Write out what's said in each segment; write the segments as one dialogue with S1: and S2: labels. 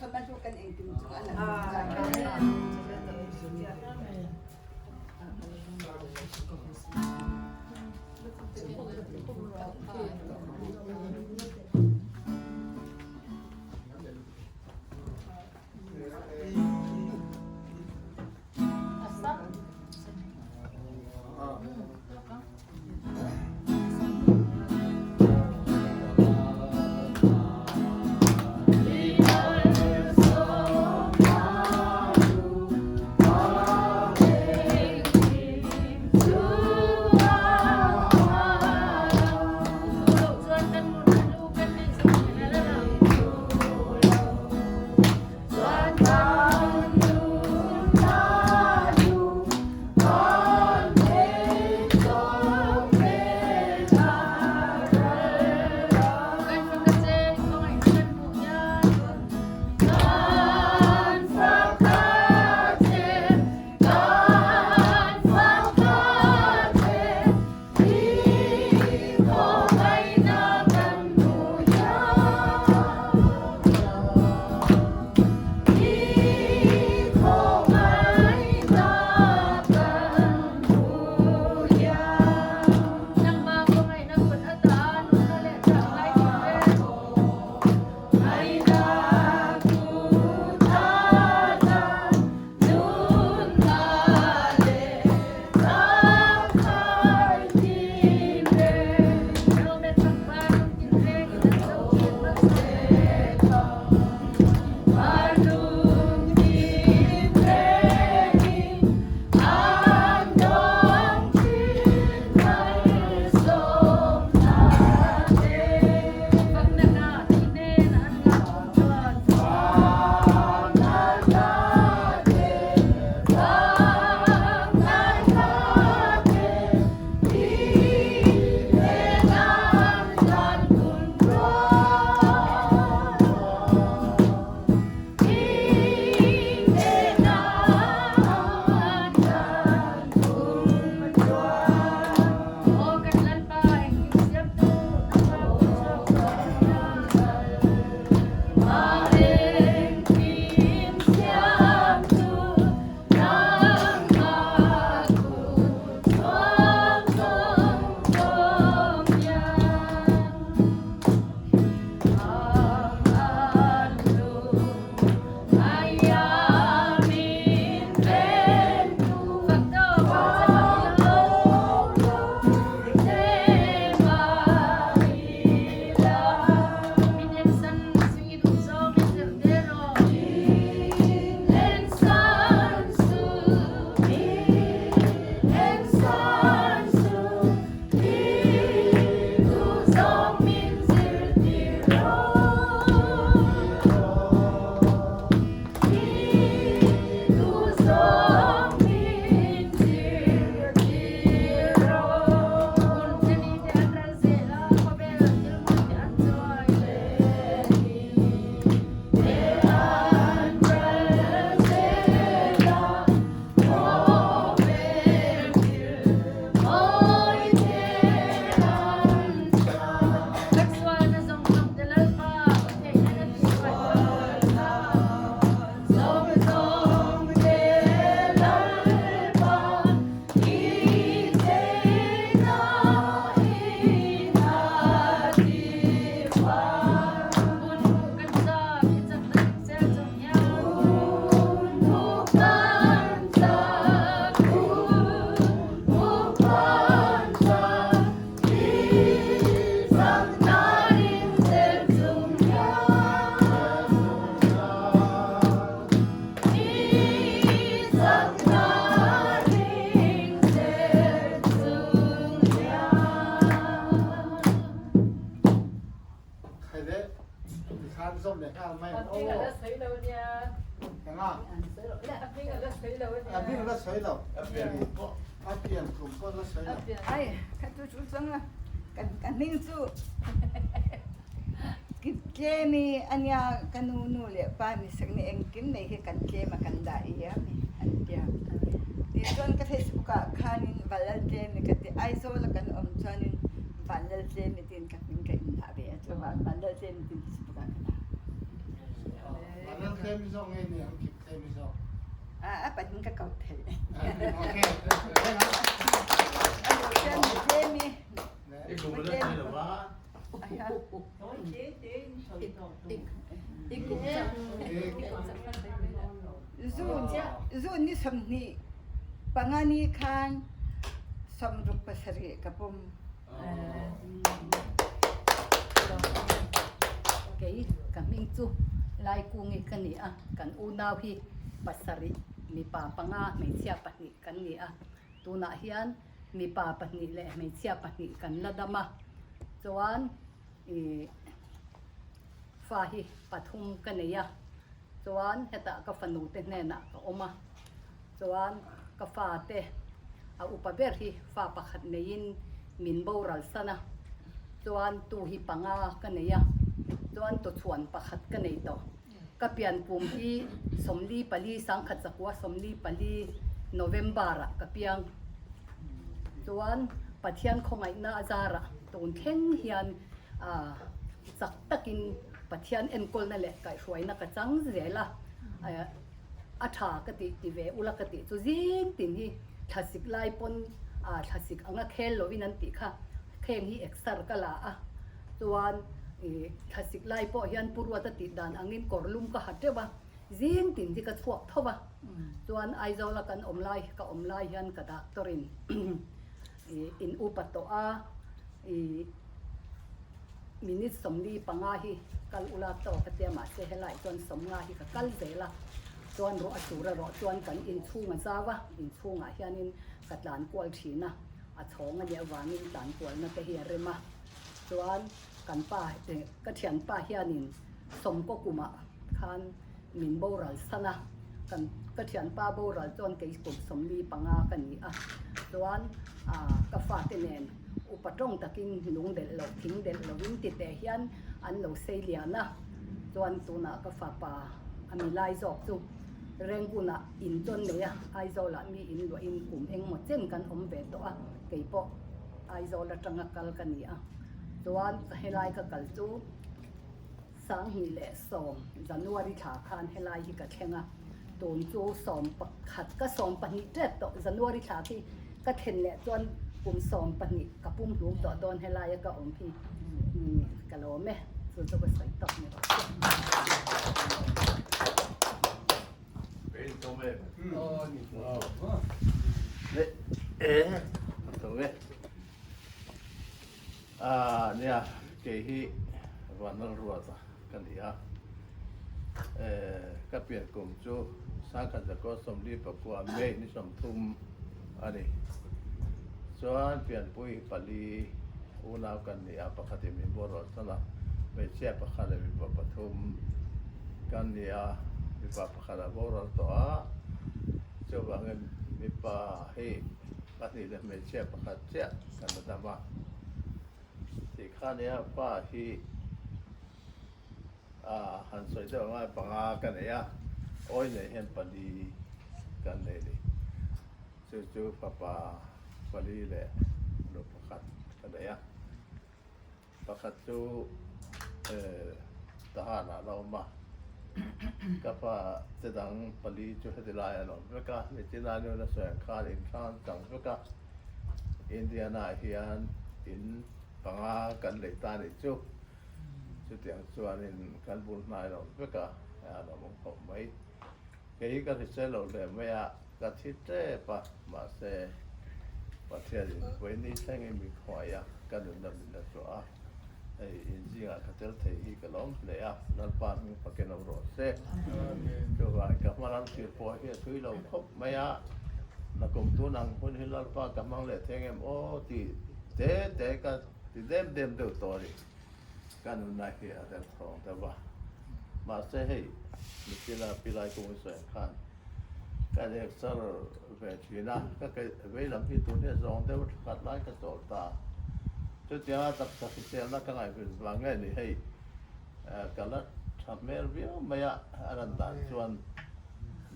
S1: Malsawmna hlu kan engkim chungah a lang Ai, kha chu chu chuang a kan ka hming chu tlemi ania ka nu nu leh pa mi sak ni engkim mai hi kan tlem a kan dah i a mi an tia. Tichuan ka Facebook ah khanin Vanlal Tlemi ka ti Aizawl a kan awm chuanin Vanlal Tlemi tiin ka hming ka indah ve a chuvang Vanlal Tlemi tiin Facebook ah ka dah.
S2: tlem zawk nge ni ang kip tlem zawk?
S1: A a pahnih ka ko thei.
S2: Okay.
S1: A lu tlem ni tlem i.
S3: I kum la thei lo va.
S1: Zun ni 25 ni khan 67 ka pum.
S4: Kei ka hming chu Laikungi ka ni a, kan unau hi pasarih mipa panga hmeichhia pahnih kan ni a, tunah hian mipa pahnih leh hmeichhia pahnih kan la dam a, chuan ih fa hi pathum ka nei a, chuan hetah ka fanu te hnenah ka awm a. Chuan ka fate a upa ber hi fa pakhat neiin min boral san a, chuan tu hi panga ka nei a, chuan tuchhuan pakhat ka nei tawh. Ka pian kum hi 44 1144 November ah ka piang. Chuan Pathian khawngaihna a zarah tun thleng hian chak takin Pathian enkawlna leh kaihhruaina ka chang zel a. A tha ka tih ti ve ula ka tih chu zing tin hi thlasik lai pawn ah thlasik anga khel lovin an tih kha kheng hi exer ka la a chuan ih thlasik lai pawh hian pu Ruata tih dan angin kawr lum ka ha teuh a zing tin hi ka chhuak tho a chuan Aizawla kan awm lai ka awm lai hian ka doctor in ih in upa tawh a ih Minute 45 hi kal ula tawk a tia mahse helaiah chuan 50 hi ka kal zel a, chuan ruah a sur erawh chuan kan inchhung a zau a, inchhungah hianin ka tlan kual thin a, a chhawng a nih avangin tlan kualna te hi a rem a, chuan kan pa ka thianpa hianin sawmkaw kumah khan min boral san a, kan ka thianpa boral chuan kei kum 45 ka ni a, chuan ka fate nen. Upa tawng takin lung delh loh, thing delh lohin ti teh hian an lo sei lian a, chuan tunah ka fapa a mi lai zawk chu Rangoon-ah in tawn nei a, Aizawl-ah mi in luahin kum engmaw chen kan awm ve tawh a, kei pawh Aizawl atanga kal ka ni a, chuan helai ka kal chu 2010 January thla khan helai hi ka thleng a, tun chu 11 ka 12 tep tawh January thla khi ka thlen leh chuan kum 12 ka pum hlum tawh dawn helaia ka awm hi ka lawm e, chu chu ka sawi tawk ni rawh se.
S3: Nia, kei hi Vanlal Ruata ka ni a, ka pian kum chu 1949 May ni 30 a ni. Chuan pianpui hi pali unau kan ni a, pakhatin min buat ruah san a, hmeichhia pakhat leh mipa pathum kan ni a, mipa pakhat a boral tawh a, chuvangin mipa hi pahnih leh hmeichhia pakhat chiah kan la dam a, tih kha nia pa hi a han sawi deuh angai panga ka nei a, awi nei hian pali kan nei ni, chu chu fapa pali leh nu pakhat ka nei a, Pakhat chu Tahan ah la awm a, ka pa te dang pali chu heti lai an awm vek a, nitin a nuna sawi ang khan in thlang chang vek a, Indiana ah hian in panga kan lei ta nih chu, chutiang chuanin kan bul hnai an awm vek a, an awm ang khawp mai. Kei hi ka hrisel lo hle mai a, ka thi tep a, mahse Pathianin vawiin thlengin min khawngaih a, ka nunna min la chhuah a, hei inzingah ka tel thei hi ka lawm hle a, Lalpa hming fakin awm rawh se. Chuvangin ka hma lam thlir pawh hi a thui lo khawp mai a, nakum tun ang hun hi Lalpa ka hmang leh thei ngem aw tih te te ka ti dem dem deuh tawh a ni. Ka nunna hi a rel thawng deuh a, mahse hei Michila Pilai kung sawi ang khan ka lecture ve thin a, ka keih vei lam hi tun hi a zawng deuh tha khat lai ka chawl ta. Chutianga taksa hriselna ka ngaihven vang nge ni hei ka la tha hmel viau mai a, a lan dan chuan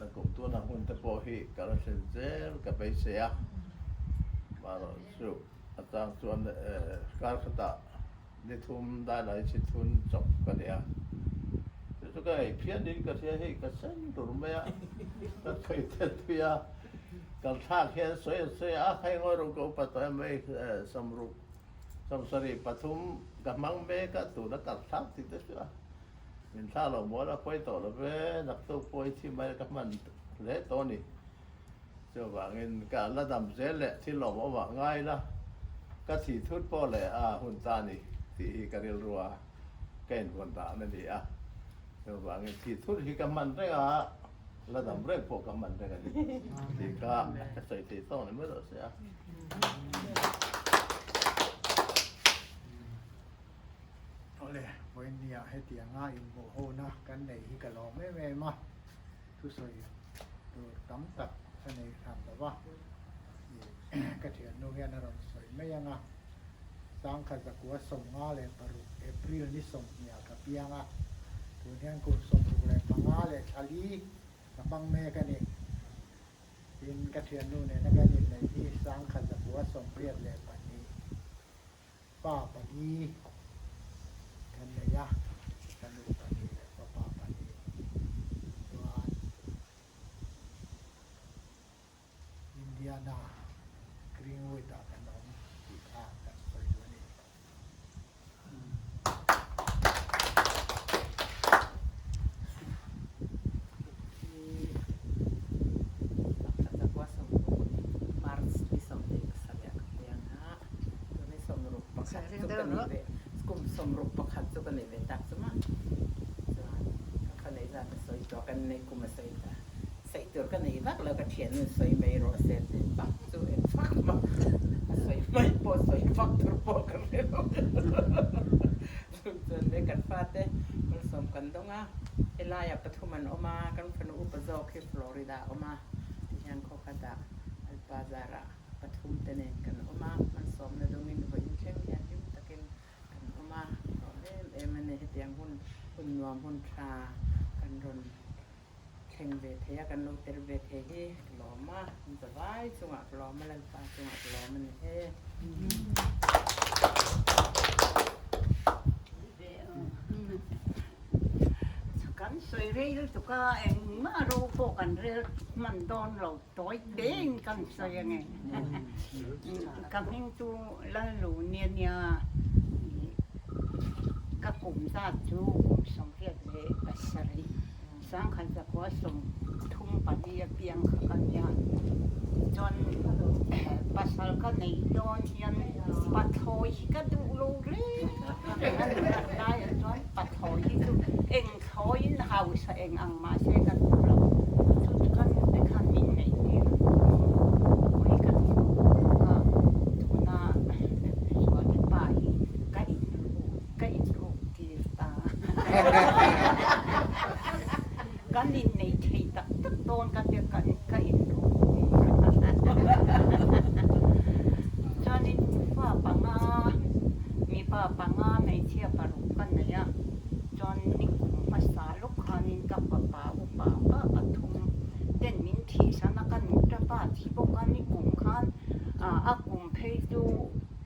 S3: nakum tuna hun te pawh hi ka la thlen zel ka beisei a, marawhchu a chang chuan kar khatah ni thum dailai chhi thun chawp ka ni a. Chu chu ka ngei phian in ka hria hei ka sen tur mai a, ka sawi te tui a, kal thlak hian sawi an sawi a, hei ngawi rawh ka upa tawh em mai samruk samsarih pathum ka hmang mek a tuna kal thlak tih te chu a min thlah lo mual a pawi tawh lo ve naktuk pawh hi thi mai ka hman hle tawh a ni. Chuvangin ka la dam zel leh thil lawmawm ah ngai la, ka thih thut pawh leh a hun ta ni tih hi ka rilru a, ka invawn dan a ni a. Chuvangin thih thut hi ka hman reng a, la dam reng pawh ka hman reng a ni tih kha ka sawi thei tawk ni mai rawh se a.
S2: Awle, vawiinniah hetianga inhmuhhona kan neih hi ka lawm em em a. Thusawi tur tam tak ka nei hran lo va, ih ka thiannu hian a rawn sawi mai ang a, Sangkha zakua 56 April ni 20 ka piang a, tun hian kum 65 leh thlali ka hmang mek a ni. Tin, ka thiannu nena kan inneih hi Sangkha zakua 82 pa pali kan nei a, ka nu pahnih leh fapa pahnih chuan Indiana Greenwood ah kan awm tih kha kan sawi duh a ni.
S5: Kum 61 chu ka nei ve tak chu ma. Chuan ka fa nei zat a sawi tawh kan nei kum a sawi ta. Sawi tur ka nei vak lo ka thiannu sawi mai rawh se tih vak chu eng vak mah a sawi mai pawh sawi vak tur pawh ka hre lo. Chuan le kan fate malsawm kan dawng a, helaiah pathum an awm a, kan fanu upa zawk hi Florida a awm a, tihian khaw khatah Alpazar-ah pathum te nen kan awm a, malsawmna dawngin vawiin thleng hian hlim takin kan awm a, hlawm em em a ni. Hetiang hun hun nuam hun tha kan rawn thleng ve thei a, kan lo tel ve thei hi ka lawm a, kan zavai chungah ka lawm a, Lalpa chungah ka lawm a ni he.
S6: Kan sawi rei lutuk a, engmah ro pawh kan rel hman dawn lo tawi tein kan sawi ange. Ka hming chu Lallu nia nia ka kum zat chu kum 87 1934 a piang kha ka nia. Chuan pasal ka neih dawn hian pathlawi hi ka duh lo reng a laiah chuan pathlawi hi chu eng thlawiin hausa eng ang mahse ka duh lo. Chu chu ka nute khan min neih tir a pawi ka ti bawk a, tuna Zuali pa hi ka inru. Ka inruk tir ta. Kan innei thei tak tak dawn ka tia kan ka inruk tir. Chuanin fa panga, mipa panga hmeichhia paruk ka nei a, chuan nikum hmasa lawk khanin ka fapa upa pa pathum ten min thihsan a, ka nuta pa thi bawk a, nikum khan a kum phei chu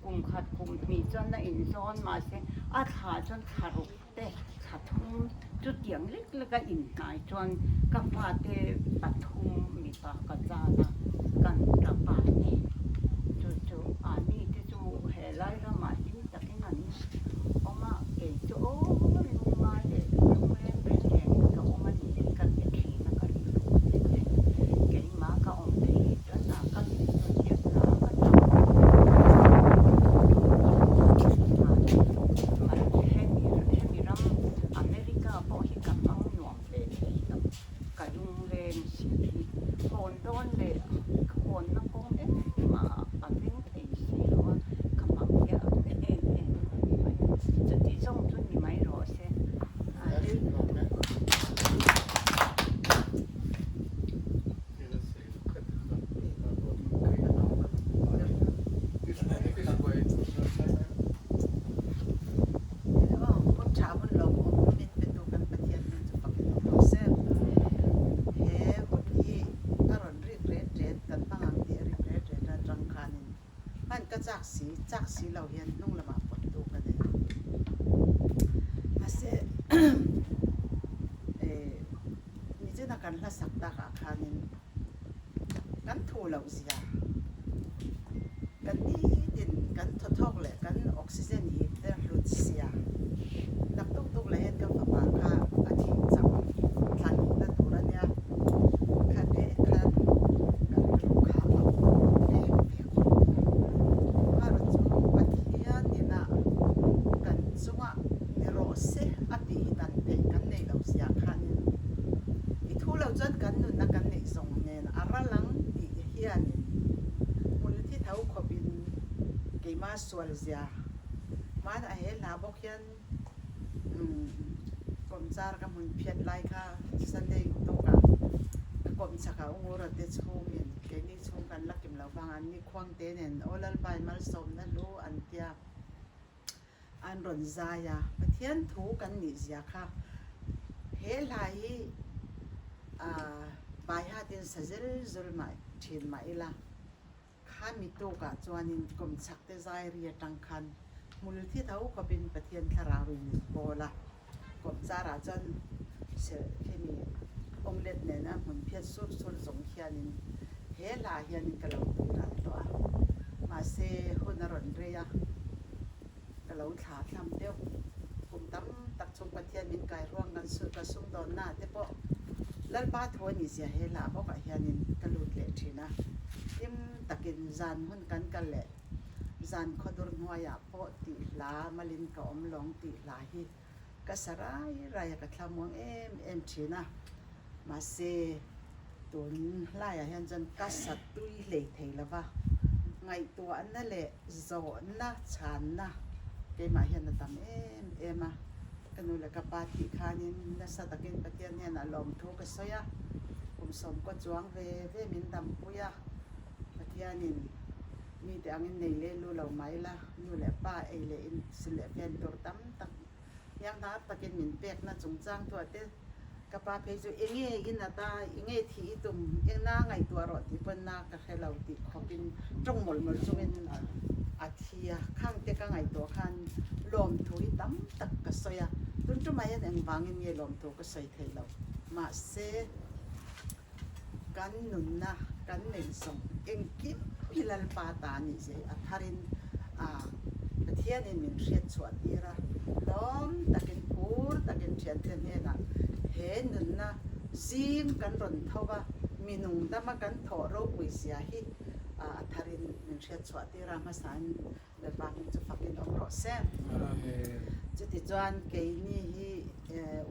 S6: Kum khat kum hnih chuan a inzawn mahse a thla chuan thla ruk te thla thum chutiang lek lek a inhnai chuan ka fate pathum mipa ka zan a kan tap a ni. Chu chu a ni te chu he lai ramah hlim takin an awm a, kei chu aw lungngai leh lungleng reng rengin ka awm a ni hi ka ti thin a ka rilru lek lek. Keimah ka awm thei hi chuan a ka ti chu hriatna ka chak Hemi ram America pawh hi ka hmang nuam ve thei lo, ka lungleng si hi hawn dawn leh hawnna kawng engmah a veng thei si lo a, ka hmang hiah em em a ni mai. Chuti zawng chu ni mai rawh se.
S7: Hman ka chak si, chak si lo hian hnung lamah pawttu ka nei a. Mahse. kan hla sak takah khanin kan thu loh zia, kan nitin kan thawthawk leh kan oxygen hip te hlut sia. Nak tuk tuk leh hian ka fapa kha a thih cham thla hnihna tur a nia, kha te khan ka rilru kha a awm em ve khawp mai a. Amaherawhchu Pathian inah kan chungah ni rawh se a tih hi dan theih kan neih loh zia khanin i thu lo chuan kan nunna kan neih zawng nen a ral ang tih hianin hmul thi tho khawpin keimah sual zia hman a he hla bawk hian umm kawmchar ka hmun phiat lai kha Sunday tawkah ka kawm chhakah u Ngura te chhungin keini chhung kan la kim lo vang an ni khuangte nen aw Lalpai malsawmna hlu an tia. An rawn zai a, Pathian thu kan nih zia kha he hla hi baihatin sa zel zul mah thin mah ila, kha mi tukah chuanin kawmchhak te zai ri atang khan hmul thi tho khawpin Pathian thlarau in min pawl a, kawmcharah chuan serh khimi awmlet nena hmun phiat sur sur zawng hianin he hla hianin ka lo tui ral tawh a, mahse hun a rawn rei a. Ka lo thla thlam deuh. Kum tam tak chung Pathian min kai ruang kan su ka sumdawnna te pawh Lalpa thu a nih zia he hla bawkah hianin ka lut leh thin a. Hlim takin zan hun kan kal leh zan khawdur hnuaiah pawh tih hla malin ka awm lawng tih hla hi ka sa rai rai a ka thlamuang em em thin a. Mahse tun hlaiah hian chuan ka sa tui hlei thei lova ngaihtuahna leh Zawhna chhanna keimah hian a tam em em a, ka nu leh ka pa tih khanin nasa takin Pathian hnenah lawmthu ka sawi a, kum sawmkaw chuang ve ve min dampui a, Pathianin mite angin nei leh lu lo mai la, nu leh pa ei leh in sil leh fen tur tam tak Hniang hnar takin min pekna chungchang thuah te ka pa phei chu enge in ata enge thih i tum engna ngaihtuah rawh tih pawn na ka hre lo tih khawpin tawng mawlh mawlh chungin a thi a, khang te ka ngaihtuah khan lawmthu hi tam tak ka sawi a, tun tumah hian engvangin nge lawmthu ka sawi theih loh mahse Kan nunna kan neih zawng engkim hi Lalpa ta nih zeh a tharin a Pathianin min hriat chhuah tir a, lawm takin phur takin thiante hnenah he nunna zing kan rawn tho va, mi nung dama kan thawh ropui zia hi a tharin min hriat chhuah tir a, hmasain Lalpa hming chu fakin awm rawh se. Chutichuan keini hi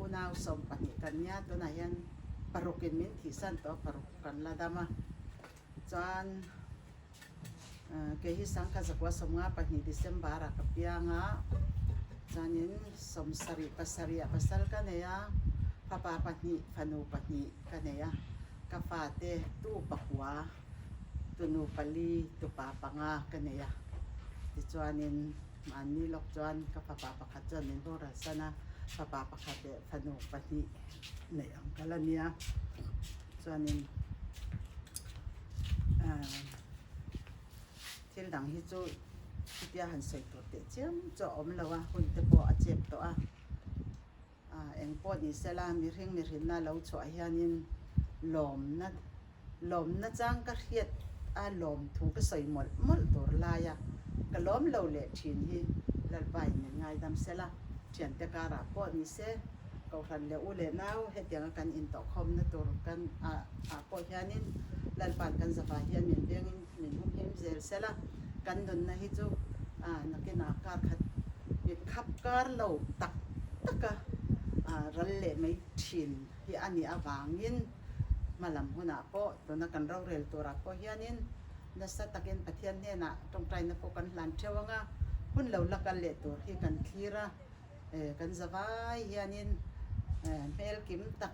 S7: unau 12 kan nia, tunah hian parukin min thihsan tawh a, paruk kan la dam a. Chuan kei hi sangkha zakua 52 December-ah ka piang a, chuanin 77 pasarih ah pasal ka nei a, fapa pahnih fanu pahnih ka nei a, ka fate tu pakua. Tunu pali tupa panga ka nei a, tichuanin mahni lawk chuan ka fapa pakhat chuan min boral san a, fapa pakhat leh fanu pahnih neih ang ka la nia, chuanin ahh thil dang hi chu chutia han sawi tur teh chiam chu a awm lo a, hun te pawh a chep tawh a. Eng pawh ni sela, mihring mihrinna lo chhuah hianin lawmna lawmna chang ka hriat a lawmthu ka sawi mawlh mawlh tur laia ka lawm lo leh thin hi Lalpain min ngaidam sela, thiante karah pawh ni se, Kohhran leh u leh nau hetianga kan intawhkhawmna tur kan ah pawh hianin Lalpa'n kan zavai hian min vengin min humhim zel sela, kan nunna hi chu nakinah kar khat mit khap kar lo tak taka ral leh mai thin hi a nih avangin hmalam hunah pawh tuna kan rorel turah pawh hianin nasa takin Pathian hnenah tawngtaina pawh kan hlan theuh ang a, hun lo la kal leh tur hi kan thlir a, kan zavai hianin hmel kim tak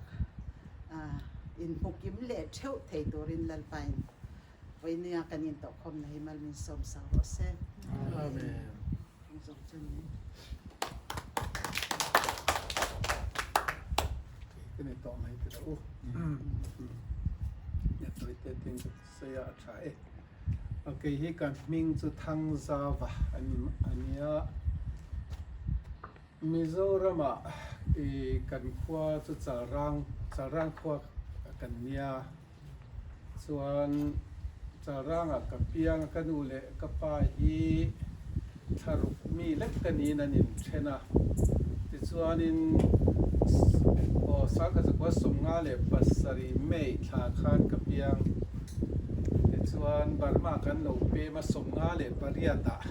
S7: inhmu kim leh theuh thei turin Lalpain Vawinia kan intawhkhawmna hi mal min sawm sak rawh se. Amen. Kung zawng chu ni.
S8: Ka ni tawh mai ti lo u. Ya tawi te tin ka sawi a tha e. Kei hi kan hming chu Thangzava ania. Mizoramah i kan khua chu Chalrang Chalrang khua kan nia. Chuan Chalrangah ka piang a, ka nu leh ka pa hi thlaruk mi lek ka niin an inthen a. Tichuanin aw Sangkhatzakua 57 May thla khan ka piang. Tichuan Burma kan lo pem a 58 ah.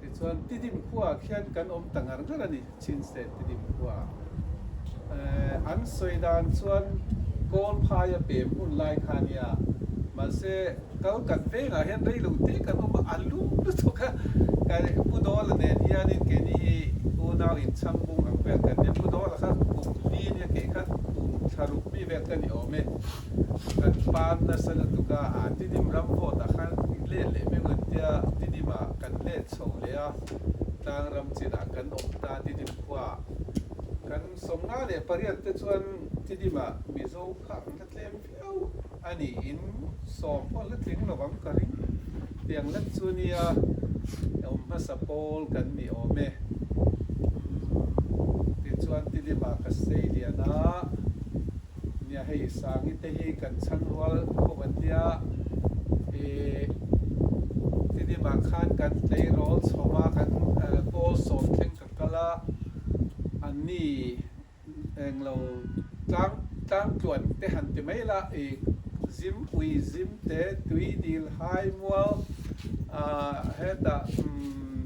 S8: Tichuan Tidim khuaah khian kan awm ta ngar ngar a ni. Chin State Tidim khua an sawi dan chuan Kawl phaia pem hun lai kha a nia. Mahse, kal kan vengah hian rei lo te kan awm a, a lum lutuk a. Pu Dawla nen hianin keini hi unau inchhang bung ang vel kan nia. Pu Dawla kha kum li nia kei kha kum thla ruk mi vel ka ni awm e. Kan pan nasa lutuk a, a Tidim ram vawtah khan let leh meuh an tia, Tidimah kan let chho leh a. Tlangram chinah kan awm ta Tidim khuaah kan 58 te chuan Tidimah Mizo kha an la tlem viau a niin sawm pawh an la tling lo ang ka ring. Tiang lek chu nia awm hmasa pawl kan ni awm e. Tichuan Tidimah ka sei lian a. Nia hei Sangi te hi kan chhan rual ho an nia ih Tidimah khan kan tleirawl chhawm a kan pawl sawm thleng ka kal a an ni englo tlang tlang tluan te han ti mai la ih zim ui zim te tui dil hai mual ah hetah umm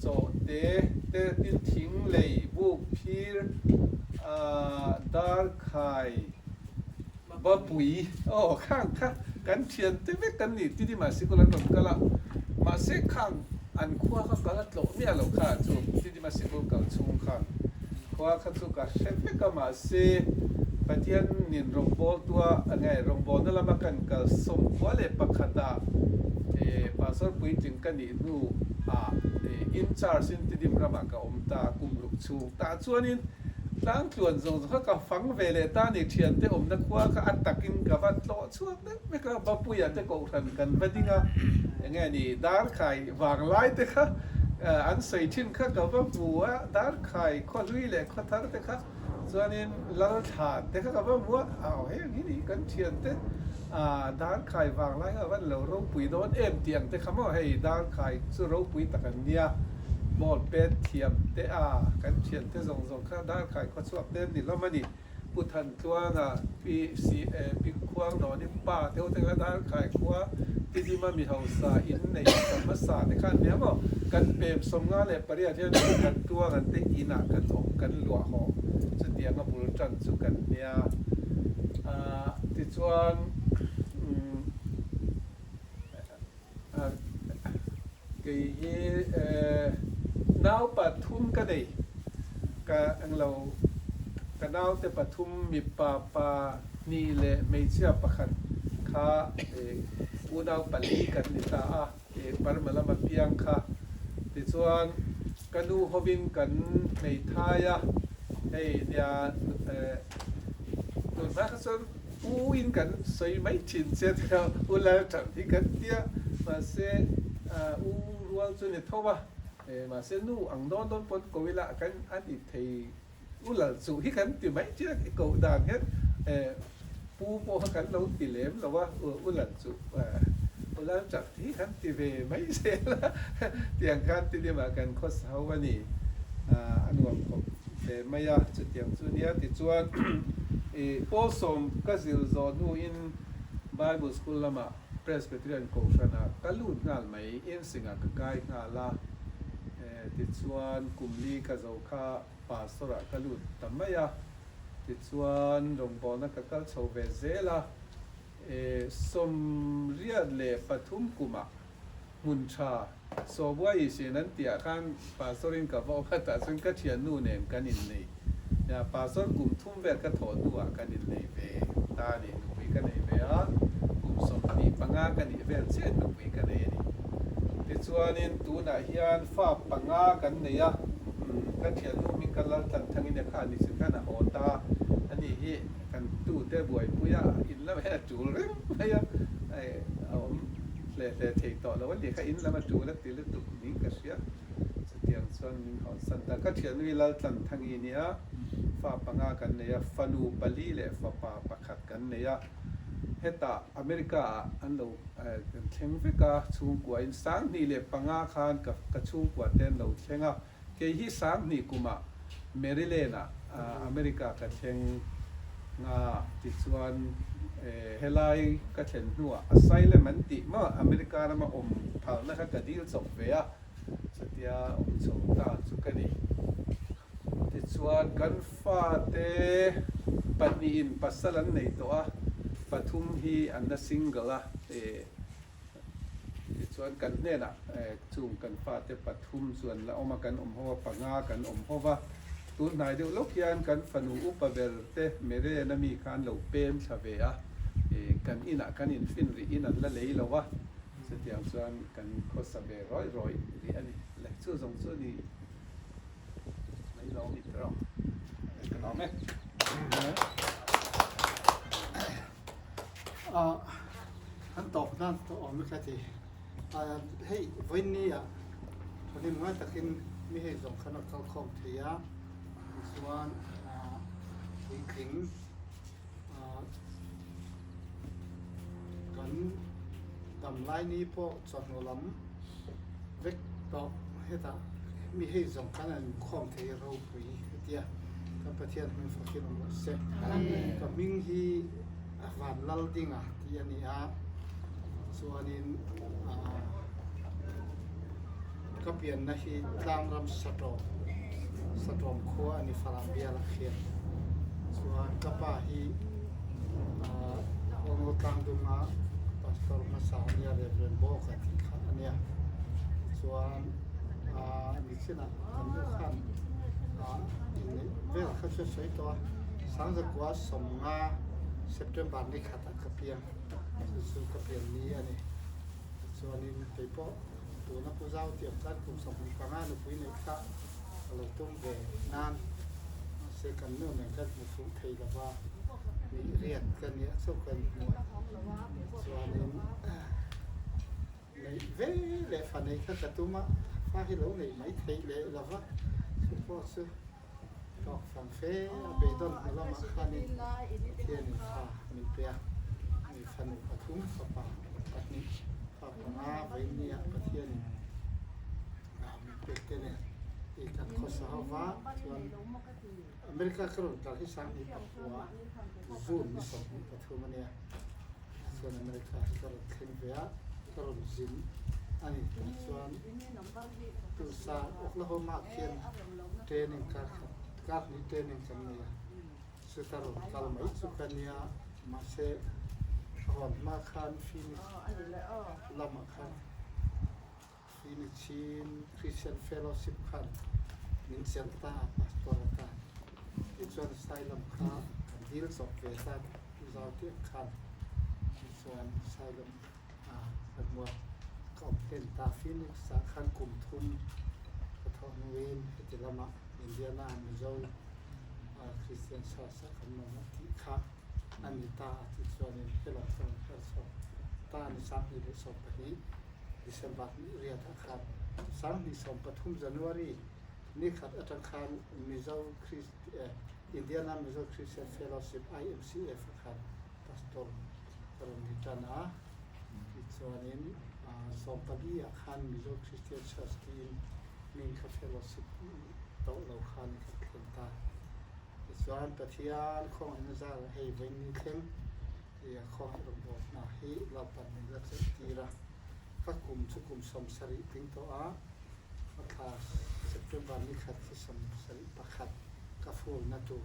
S8: chaw te te tin thing lei buk phir Ahh Darkhai Bapui aw khang kha kan thian te vek kan ni ti Dima sikul an rawn kal a, mahse khang an khua kha kal a tlawh miah lo kha chu ti Dima sikul kal chhung khan khua kha chu ka hre vek a mahse Pathian nin rawngbâwl tua nge rawngbâwlna lama kan kal 11 ah Pastor puitling ka nih hnu ah in charge in Tidim ramah ka awm ta kum ruk chhung. Tah chuanin tlangtluan zawng zawng kha ka fang ve leh ta ni, thiante awmna khua kha a takin ka va tlawh chhuak deuh vek a, Bapuia te kohhran kan va ding a, enge ni Darkhai vanglai te kha an sawi thin kha ka va hmu a, Darkhai khawhlui leh khawthar te kha chuanin Lalthlan te kha ka va hmu a, au heng hi ni kan thiante Darkhai vanglai kha a van lo ropui dawn em tih ang te kha maw hei Darkhai chu ropui tak an nia. Ball pet thiam te a kan thian te zawng zawng kha Darkhai khaw chhuak te an ni hlawm a ni. Pu Thantluanga, Pi Si eh Pi Khuangnawni pa te ho te kha Darkhai khua Tidima mi hausa in nei hmasa hmasa te kha an ni a maw? Kan pem 58 hian Pu Thantluanga te inah kan awm kan luah hawh chutianga bul tan chu kan nia. Ah tichuan umm. Kei hi nau pathum ka nei, ka englo ka naute pathum mipa pa hnih leh hmeichhia pakhat kha unau pali kan ni ta a, Burma lama piang kha. Tichuan ka nu hovin kan hmeithai a, hei nia tunhma kha chuan U in kan sawi mai thin che tia U Lalṭan hi kan tia mahse U rual chu ni tho a mahse nu ang dawn dawn pawn ko ila kan a ni thei U Lal chuh hi kan ti mai thin a koh dan hian Pu pawh kha kan lo ti lem lo a U Lal chuh U Lalṭan hi kan ti ve mai zel a tiang khan ti limah kan khawsa ho a ni a nuam khawp. Hle mai a, chutiang chu nia tichuan i pawl sawm ka zir zawh hnuin Bible School lamah Presbyterian Kohhranah ka lut nghal mai, Insingah ka kai nghal a, tichuan kum li ka zo kha Pastor ah ka lut ta mai a, tichuan rawngbawlna ka kal chho ve zel a, 83 kumah Hmun tha, Sawbuai sin an tih ah khan Pastor in ka va awm a, tah chuan ka thiannu nen kan innei. Nia, Pastor kum thum vel ka thawh hnu ah kan innei ve ta a ni, nupui ka nei ve a, kum 25 ka nih vel chiah in nupui ka nei a ni. Tichuanin tunah hian fa panga kan nei a, ka thiannu hming ka lal tlan thangin a kha ni sin khan a haw ta a ni hi kan tute buaipui a, in lamah hian a tul reng mai a, a awm. Hle hle thei tawh lo a ni kha in lam a tul a ti lutuk niin ka hria. Chutiang chuan min hawnsan ta. Ka thiannu hi Laltlan Thangi nia. fa panga kan nei a, fanu pali leh fapa pakhat kan nei a. Hetah America ah an lo kan thleng vek a, chhungkua in 2005 khan ka ka chhungkua te an lo thleng a. Kei hi 2000 kumah Maryland ah America ka thleng nga tichuan helai ka thlen hnuah asylum an tih maw America rama awm phalna kha ka dil chawp ve a, chutia awm chho ta chu ka ni. Tichuan kan fate pahnihin pasal an nei tawh a, pathum hi an la single a. Tichuan kan hnenah chung kan fate pathum chu an la awm a, kan awm ho a, panga kan awm ho va. Tun hnai deuh lawk hian kan fanu upa ber te Meren a mi kha an lo pem thla ve a, kan inah kan infin rih in an la lei lo a, chutiang chuan kan khawsa ve rawih rawih rih a ni. Le chu zawng chu a ni mai lo mi tawh ka lawm e.
S2: An tawp nan tawh awm ka ti. Hei vawiin ah thawhlim ngai takin mi hei zawng khan a kal khawm thei a, tichuan puitling kan dam lai ni pawh chawhnu lam vek tawh hetah mi hei zawng khan an inkhawm thei ropui ka tia kan Pathian hming fakin awm rawh se. Ka hming hi a van lal ding a tih a ni a, chuanin ka pianna hi tlangram Satawm, Satawm khua a ni Falam bialah khian. Chuan ka pa hi Huango tlangdunga pastor hmasa a nia Reverend Bawka tih kha a nia. Chuan nichinah kan nu khan inneih vel kha chu a sawi tawh a, Sangzakua 50 September ni khatah ka piang, chu chu ka pian ni a ni. Tichuanin kei pawh tuna Pu Zau tiang khan kum 25 nupui neih kha ka lo tum ve nan, mahse kan nu nen khan hmu fuh thei lo va, nih riat ka nia chauh ka inhmu a. Tichuanin neih ve leh fa nei kha ka tum a, fa hi lo neih mai theih leh lo va, chu pawh chu Tawk fang fe a beidawn hnu lamah khanin Pathianin fa min pe a, mi fanu pathum, fapa pahnih, fa panga vawinia Pathianin min pek te nen i kan khawsa ho va, chuan America ka rawn kal hi 2009 June ni 23 a nia, chuan America hi ka rawn thleng ve a, ka rawn zin a ni tah chuan Tulsa Oklahoma ah khian training kar khat kar hnih training kan nei a, chuta rawn kal mai chu ka nia mahse a hawn hma khan Phoenix lamah khan Phoenix Chin Christian Fellowship khan min chelh ta a pastor atan tichuan Sailam kha kan dil chawp ve ta zau tiang khan tichuan Sailam ah ka hmu a, ka awm hlen ta Phoenix ah khan kum thum ka thawh hnuin heti lamah Indiana Mizo Christian Church ah kan awm a tih kha a ni ta a tichuanin helam ka rawn her chhuak ta a ni 2012 December ni riat ah khan 2013 January ni khat atang khan Mizo Indiana Mizo Christian Fellowship IMCF ah khan Pastor ka rawn ni tan a, tichuanin 14 ah khan Mizo Christian Church tiin hming kha fellowship tawh lo khan kan thlen ta. Tichuan Pathian khawngaihna zarah hei vawiin ni thleng i a khawngaih rawngbâwl hna hi Lalpan min la chelh tir a. Ka kum chu kum 70 tling tawh a, ka thla September ni khat hi 71 ka fulna tur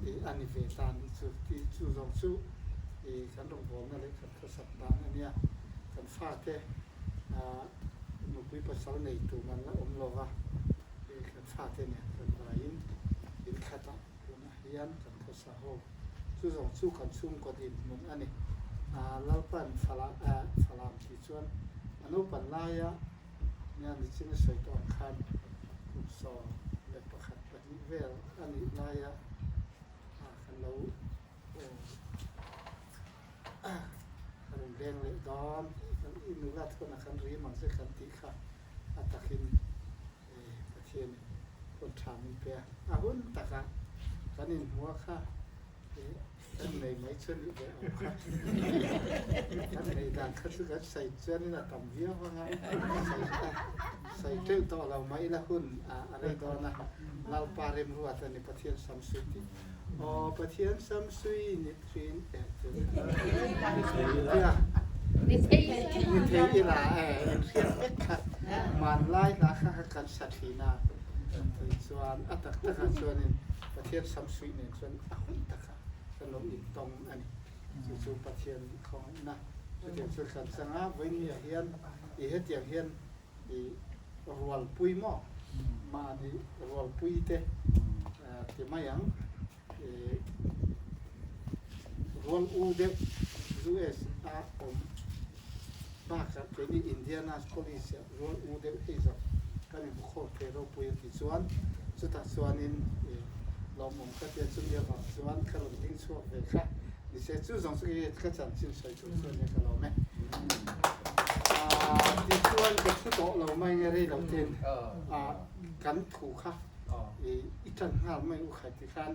S2: i a ni ve ta a nih chu. Tih chu zawng chu i kan rawngbâwlna leh kan khawsak dan a nia. Kan fate nupui pasal nei tum an la awm lo va, kan fate nen kan vaiin in khatah tunah hian kan khawsa ho. Chu zawng chu kan chhungkaw dinhmun a ni. Lalpan Falam tih chuan a naupan laia nia nichin a sawi tawh ang khan kum 11 pahnih vel a nih laia kan lo Ka rawn leng leh dawn, i nulat hunah khan rim ang che kan tih kha a takin Pathianin hun tha min pe a, a hun takah Kan inhmu a kha kan nei mai chu nih ve awm kha. Kan nei dan kha chu kan sawi chuanin a tam viau anga sawi teuh tawh lo mai ila hun a rei dawn a. Lalpa remruat a ni Pathian Samsui tih. Aw Pathian Samsui ni thin eh chu tia ni thei ila eh inhriat vek kha hmanlai hla kha kha kan sa thin a tichuan a tak takah chuanin Pathian Samsui nen chuan a hun takah kan lo intawng a ni chu chu Pathian khawngaihna chutiang chu kan chang a vawinia hian i hetiang hian i rualpui maw mahni rualpui te ti mai ang i rual u deuh US a awm bakah keini Indiana College ah rual u deuh hei zawk kan inhmukhawm thei ropui a ti chuan chutah chuanin i lawmawm ka tia chumi avang chuan ka rawn ding chhuak ve kha Nise chu zawng chu kei ka chanchin sawi tur chu ania ka lawm e. Tichuan ka thu tawh lo mai nge rei lo ten kan thu kha i tan nghal mai u khai ti khan.